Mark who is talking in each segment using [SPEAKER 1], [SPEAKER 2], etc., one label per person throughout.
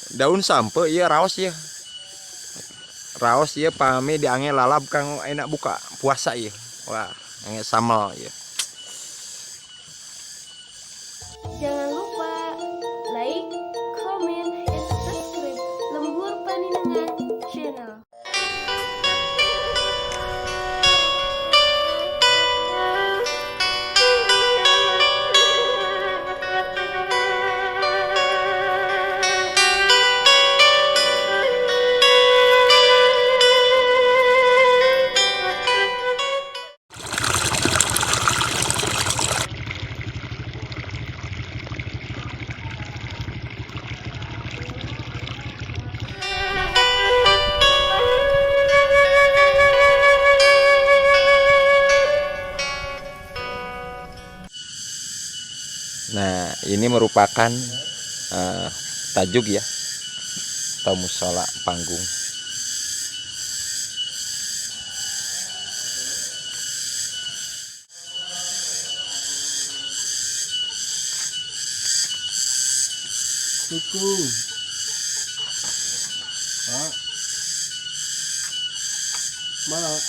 [SPEAKER 1] Daun sampe ieu raos ieu. Raos ieu pami diange lalab kanggo enak buka puasa ieu. Wah, ange sambel ieu.
[SPEAKER 2] Jangan lupa like, comment, and subscribe Lembur Paninengan Channel.
[SPEAKER 1] Nah, ini merupakan tajuk ya, atau musola panggung.
[SPEAKER 3] Assalamualaikum. Pak. Mak.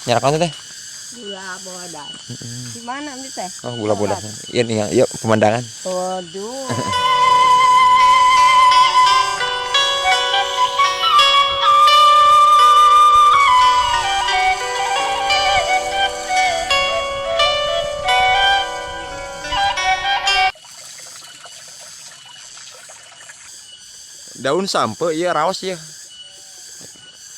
[SPEAKER 1] Nyarakan teh?
[SPEAKER 4] Gula bodas. Di mana nih teh?
[SPEAKER 1] Oh, gula bodas. Iya nih, yuk pemandangan.
[SPEAKER 4] Waduh.
[SPEAKER 1] Daun sampe ieu raos ieu.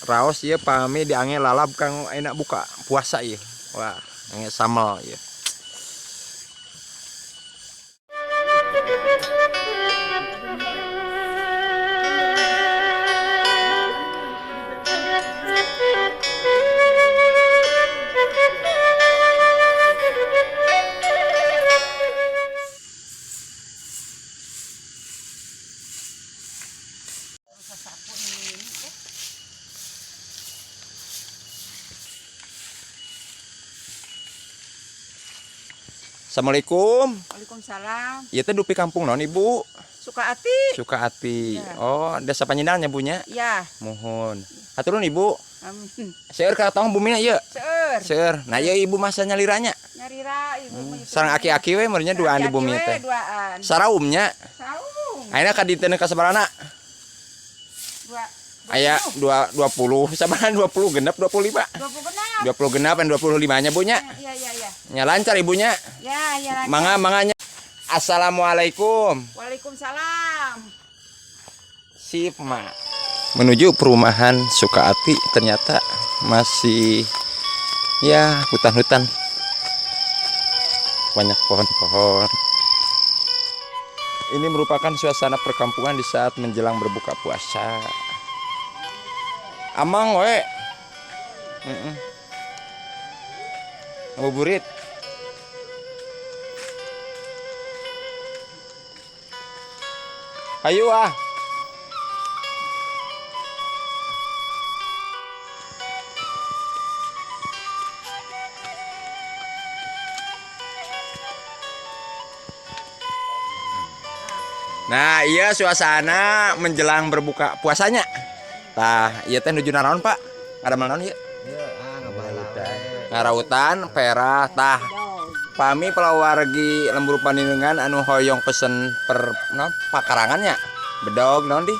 [SPEAKER 1] Raos ieu pami diange lalab kanggo enak buka puasa ieu. Wah, ange sambel ieu. Assalamualaikum.
[SPEAKER 4] Waalaikumsalam.
[SPEAKER 1] Ieu teh dupi kampung naon Ibu?
[SPEAKER 4] Sukaati.
[SPEAKER 1] Sukaati.
[SPEAKER 4] Ya.
[SPEAKER 1] Oh, desa Panyindangan nya Bu nya?
[SPEAKER 4] Ya.
[SPEAKER 1] Muhun. Hatur nuhun Ibu.
[SPEAKER 4] Amin.
[SPEAKER 1] Seueur ka tong bumina ieu?
[SPEAKER 4] Seueur.
[SPEAKER 1] Seueur. Nah, ieu Ibu masa nyaliranya?
[SPEAKER 4] Nyalira Ibu.
[SPEAKER 1] Sareng aki-aki we meureun nya duaan di bumi teh.
[SPEAKER 4] Duaan.
[SPEAKER 1] Saraumnya.
[SPEAKER 4] Saum.
[SPEAKER 1] Ayeuna ka dinten ka sabarana?
[SPEAKER 4] Dua.
[SPEAKER 1] Aya 20, sabaraha 20 genep 25.
[SPEAKER 4] 20 genep.
[SPEAKER 1] 20 genep dan 25 nya Bu nya.
[SPEAKER 4] Iya, iya, iya.
[SPEAKER 1] Nya lancar ibunya.
[SPEAKER 4] Ya, ya lancar.
[SPEAKER 1] Mangga, manganya. Assalamualaikum.
[SPEAKER 4] Waalaikumsalam.
[SPEAKER 1] Sip, Mak. Menuju perumahan Sukaati ternyata masih ya hutan-hutan. Banyak pohon-pohon. Ini merupakan suasana perkampungan di saat menjelang berbuka puasa. Amang we. Ngabuburit. Ayo ah. Nah, iya suasana menjelang berbuka puasanya. Tah, iya teh nuju naraon, Pak? Ngadamel naon ieu?
[SPEAKER 3] Iya, ngabalautan.
[SPEAKER 1] Ngarautan, perah, tah. Pami palawargi Lembur Paninengan anu hoyong pesen per naon pakarangannya. Bedog naon di?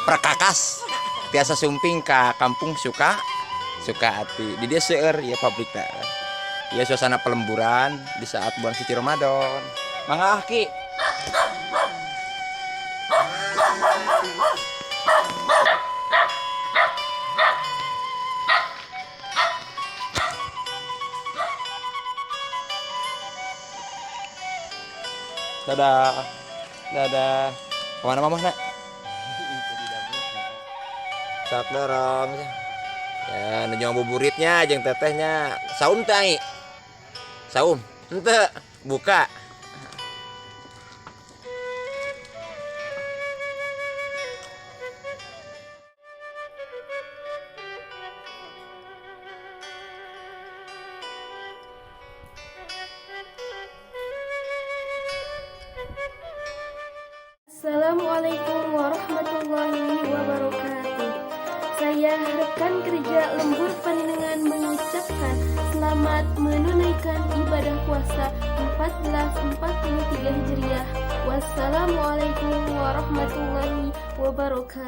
[SPEAKER 1] Perkakas. Tiasa sumping ka kampung Sukaati. Di dieu seueur ieu pabrikna. Ieu suasana pelemburan di saat bulan suci Ramadan. Mangga ah, Ki. Dadah. Dadah. Kemana mamah nak? Sok dorong. Ya, nuju ngabuburitnya jeung tetehnya. Saum teh ai? Saum. Henteu, buka.
[SPEAKER 2] Assalamualaikum warahmatullahi wabarakatuh. Saya rekan kerja Lembur Paninengan mengucapkan selamat menunaikan ibadah puasa 1443 Hijriah. Wassalamualaikum warahmatullahi wabarakatuh.